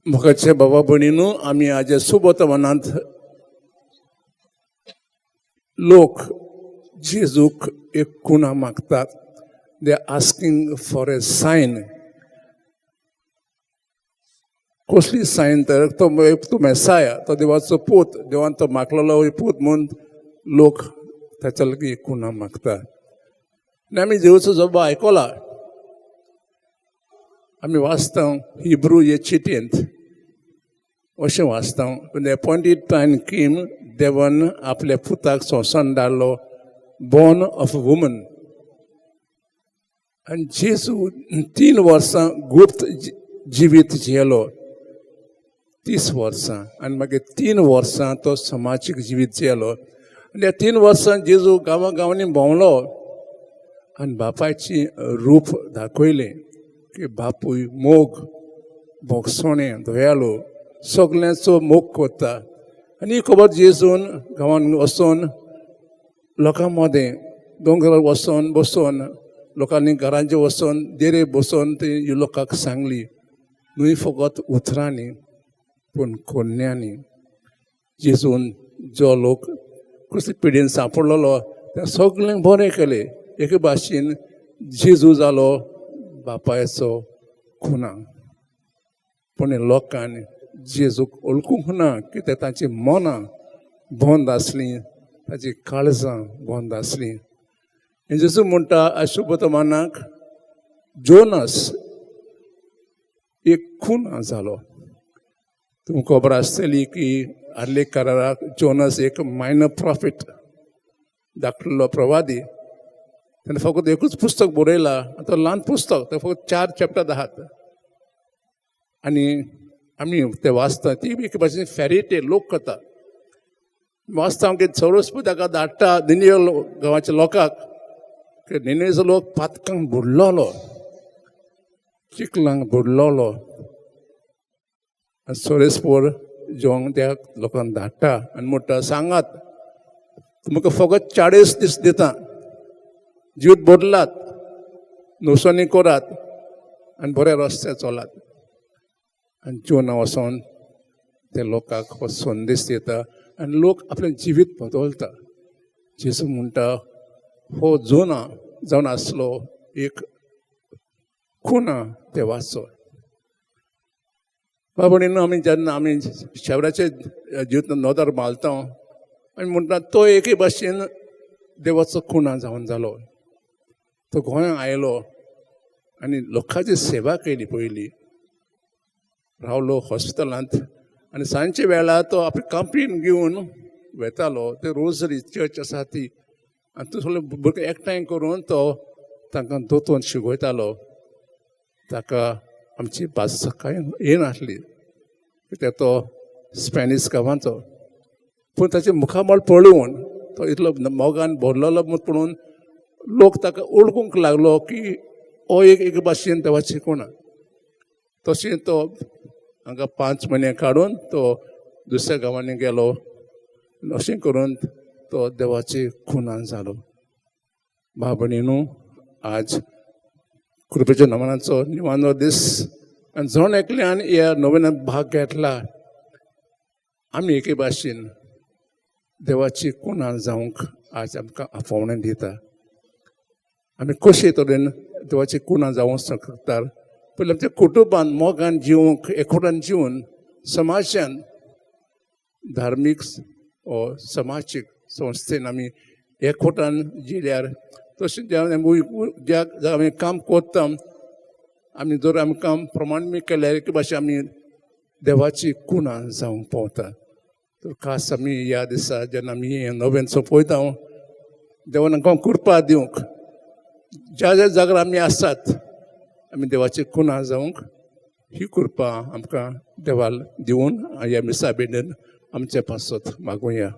मोगाचे बाबा भयणीनू, आमी आज सुबोतमानांत लोक जेजूक एक खुणा मागतात. They asking for a sign. कसली सायन? तर तो तो मेसाया, तो देवाचो पूत, देवान तो मागलेलो पूत म्हूण लोक ताच्या लागीं एक खुणा मागता. आनी आमी जेजूचो जबाब आयकला. आमी वाचता हिब्रू हे चिटयेंत अशें वाचता, "When the appointed time came, देवान आपल्या पुताक संवसारान धाडलो, born of a woman." आनी जेजू 3 वर्सां गुप्त जिवीत जियेलो, 30 वर्सां, आनी मागीर 3 वर्सां तो समाजीक जिवीत जियेलो. आनी त्या 3 वर्सां जेजू गांवा गांवांनी भोंवलो आनी बापायची रूप दाखयलें की बापूय मोग, भोगसणें, दयाळू, सगल्यांचो मोग करता. आनी ही खबर जेजून गांवान वचोन लोकां मदें दोंगरार वचोन बसोन, लोकांनी घरांचे वचोन, देरे बसोन ती लोकांक सांगली, न्हय फकत उतरांनी पूण कोन्यांनी. जेजून जो लोक कसली पिडीन सांपडलेलो त्या सगळ्यांक बरें केलें. एके भाशेन जेजू जालो बापायचो खुणा. पूण लोकांनी जेजूक वळखूंक ना, कित्याक तांची मनां बंद आसलीं, ताची काळजां बंद आसलीं. जेजू म्हणटा अशुभतमानाक, जोनस एक खुणा जालो. तुमकां खबर आसतली की आदले कराराक जोनस एक मायनर प्रॉफिट, धाकटुलो प्रवादी. ताणें फकत एकूच पुस्तक बरयलां. तो ल्हान पुस्तक, तें फकत चार चॅप्टर आहात आनी आमी ते वाचता. ती बी एक भाशेन फेरी टेल, लोककथा वाचता की चडच ताका धाडटा निनिवे गांवाच्या लोकांक, की निनिवेचो लोक पातकांक बुडलोलो, चिखलांक बुडलोलो. आनी सोरेस्पोर जेवंक त्या लोकांक धाडटा आनी म्हणटा, सांगात, तुमकां फकत 40 दीस दिता, जिवीत बदलात, नुसानी करात आनी बऱ्या रस्त्यार चलात. आनी जोना वचोन ते लोकांक हो संदेश दिता आनी लोक आपलें जिवीत बदलता. जेजू म्हणटा, हो जोना जावन आसलो एक खुणा देवाचो. बाबा, आमी जेन्ना आमी शेवराचे जिवीत नदर मारता, आमी म्हणटा तो एके भाशेन देवाचो खुणा जावन जालो. तो गोंयांत आयलो आनी लोकांची सेवा केली. पयली रावलो हॉस्पिटलांत आनी सांजच्या वेळार तो आपली कांपीण घेवन वेतालो. ते रोजरी चर्च आसा ती, आनी तो सगळे भुरगे एकठांय करून तो तांकां दोतोन शिकयतालो. ताका आमची भास कांय येनासली, कित्याक तो स्पॅनीश गांवांचो. पूण ताचें मुखामळ पळोवन, तो इतलो मोगान भरलेलो म्हूण पळोवन लोक ताका वळखूंक लागलो की हो एक एक भाशेन देवाची खुणा. तशें तो हांगा 5 म्हयने काडून तो दुसऱ्या गांवांनी गेलो. अशें करून तो देवाची खुणा जालो. भाव भयणीनू, आज कृपेच्या नोवेनाचो निमाणो दीस आनी जण एकल्यान ह्या नोवेनात भाग घेतला. आमी एके भाशेन देवाची खुणा जावंक आज आमकां आपोवणें दिता. आमी कशे तरेन देवाची खुणा जावंक शकता? पयलीं आमच्या कुटुंबान मोगान जिवंक, एकवटान जिवन, समाजान, धार्मीक ओ समाजीक संस्थेन आमी एकवटान जिल्यार, तशें ज्या ज्या आमी काम करता, आमी जर आमी काम प्रमाण केल्यार एके भाशेन आमी देवाची खुणा जावंक पावता. तर खास आमी ह्या दिसा जेन्ना आमी हें नोवेन सोंपयता, देवान आमकां कृपा दिवंक, ज्या ज्या जाग्यार आमी आसात आमी देवाची खुणा जावंक ही कृपा आमकां देवान दिवन ह्या मिसा भेटेन आमचे पासत मागुया.